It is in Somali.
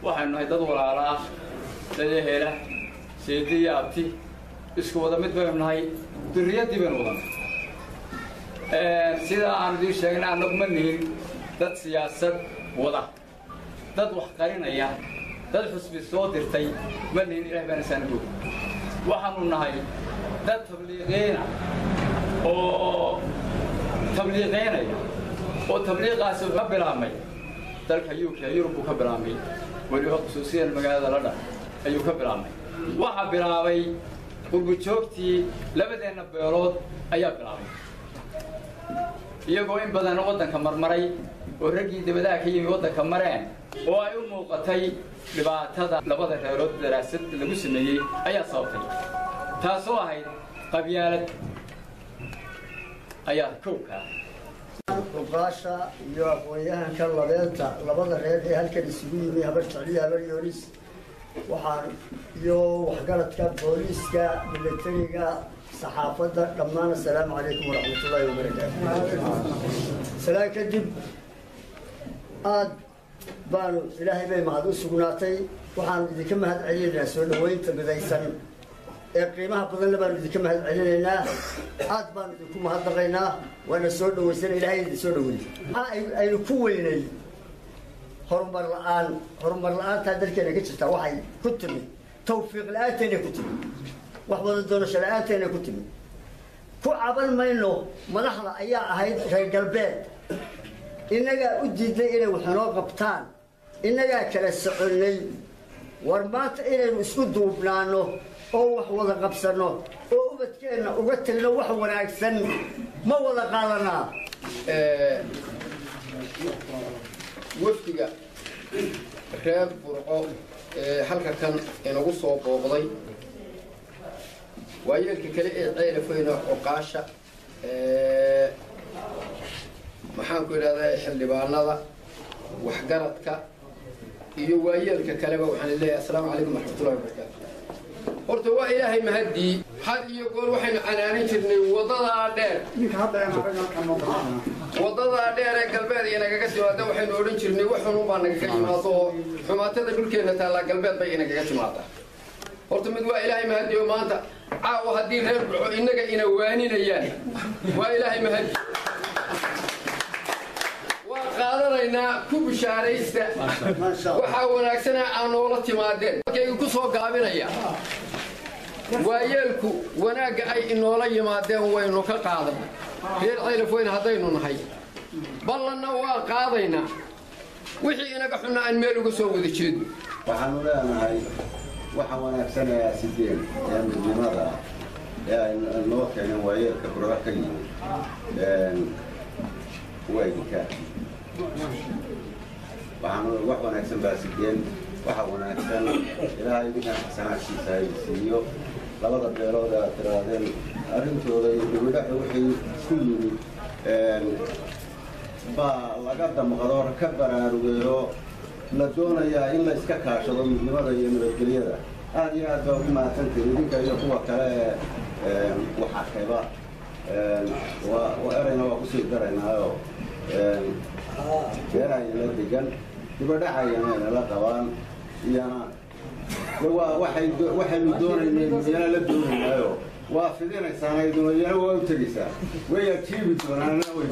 Waxaynu nahay dad walaala ah, dad ehela, seedi iyo abti isku wada mid baynu nahay, durriyaddii baynu wadanay. Sidaa aan idiin sheegnay, annagu ma nihin dad siyaasad wada, dad wax qarinaya, dad xusbi soo dirtay ma nihin. Ilaah baana saanagoog. Waxaanu nahay dad tabliiqiina oo tabliiqeynaya, oo tabliiqaasi ka bilaabmay dalka UK, Yurub buu ka bilaabmay, weliba khusuusiyan magaalada London ayuu ka bilaabmay. Waxaa bilaabay qurbujoogtii labadeenna beelood ayaa bilaabay, iyagoo in badan waddanka marmaray oo raggii dabadaha ka yimi waddanka mareen oo ay u muuqatay dhibaatada labada reerood. Daraasad lagu sameeyey ayaa sababtay, taasoo ahayd qabyaalad ayaa kowkaa. Cuqaasha iyo aqoon-yahanka labeenta labada reer ee halkan isugu yimi, Habar Jecliyo Habar Yoonis, waxaan iyo waxgaradka, booliiska, milatariga, saxaafadda dhammaan, assalaamu calaykum waraxmatullaahi wabarakaatu. Salaan kadib, aad baanu Ilaahay bay mahad u sugnaatay. Waxaanu idinka mahad celinaynaa soo dhaweynta midaysan ee qiimaha badanna baanu idinka mahad celinaynaa. Aad baanu idinku mahadnaqaynaa, waana soo dhaweysana, Ilahay idin soo dhaweeyey. Maxaa aynu ku weynay? Horumar la-aan. Horumar la-aantaa dalkeena ka jirtaa waxay ku timi tawfiiq la-aanteena ku timi, wax wada doonasho la-aanteena ku timi. Ku caban mayno, madaxda ayaa ahayd reer galbeed, innagaa u diiday inay wax inoo qabtaan, innagaa kala soconnay. War maanta inaynu isku duubnaano oo wax wada qabsanno oo ubadkeenna uga tagno wax wanaagsan, ma wada qaadanaa? Wafdiga reer Burco ee halka kan inagu soo booqday, waayeelka kale ee Ceelafweyno, cuqaasha, maxaan ku idhahdaa, xildhibaanada, waxgaradka iyo waayeelka kaleba, waxaan leeyahay assalaamu calaykum waraxmatullahi wabarakaatu. Horta waa Ilaahay mahaddii. Had iyo goor waxaynu canaanin jirnay wadadaa dheer, wadadaa dheer ee galbeed inagaga timaada. Waxaynu odhan jirnay wax xunun baa nagaga yimaado oo xumaatada dhulkeenna taallaa galbeed bay inagaga timaadaa. Horta mid waa Ilaahay mahaddi oo maanta caawa haddii reer Burco innaga ina waaninayaan, waa Ilaahay mahaddi, waa qaadanaynaa. Ku bishaaraysta waxaa wanaagsana aa noola timaadeen. Markaygu ku soo gaabinaya, waayeelku wanaagga ay inoola yimaadeen waynu ka qaadanay reer Ceylaf weyn haddaynu nahay, ballanna waa qaadaynaa wixii inaga xunna aan meel uga soo wada jeedno. Waxaanu leenahay waxa wanaagsanayaa sideen ee midnimada ee ay noo keeneen waayeelka Burco ka yimid waa idinkaa. Waxaanu wax wanaagsan baa sideen, waxa wanaagsan Ilaahay idinkan xasanaadkiisa ay siiyo. Labada beelood aad tiraadeen arrintooda iyo dibidhaxi wixii ku yimid baa laga damqado, ka baraarugeeyo, la doonayaa in la iska kaashado midnimada iyo nabadgelyada. Aad iyo aad baa ugu mahadsantihin idinka iyo kuwa kale ee wax arkayba. Erayna waa kusii daraynaayo, beerahayna degan dibadhacayana inala qabaan, iyana waxaynu doonaynay iyana la doonaynaayo. Waa fidinaysaan ayduna, iyana waa u tegaysaa, way ajiibi doonaan, way.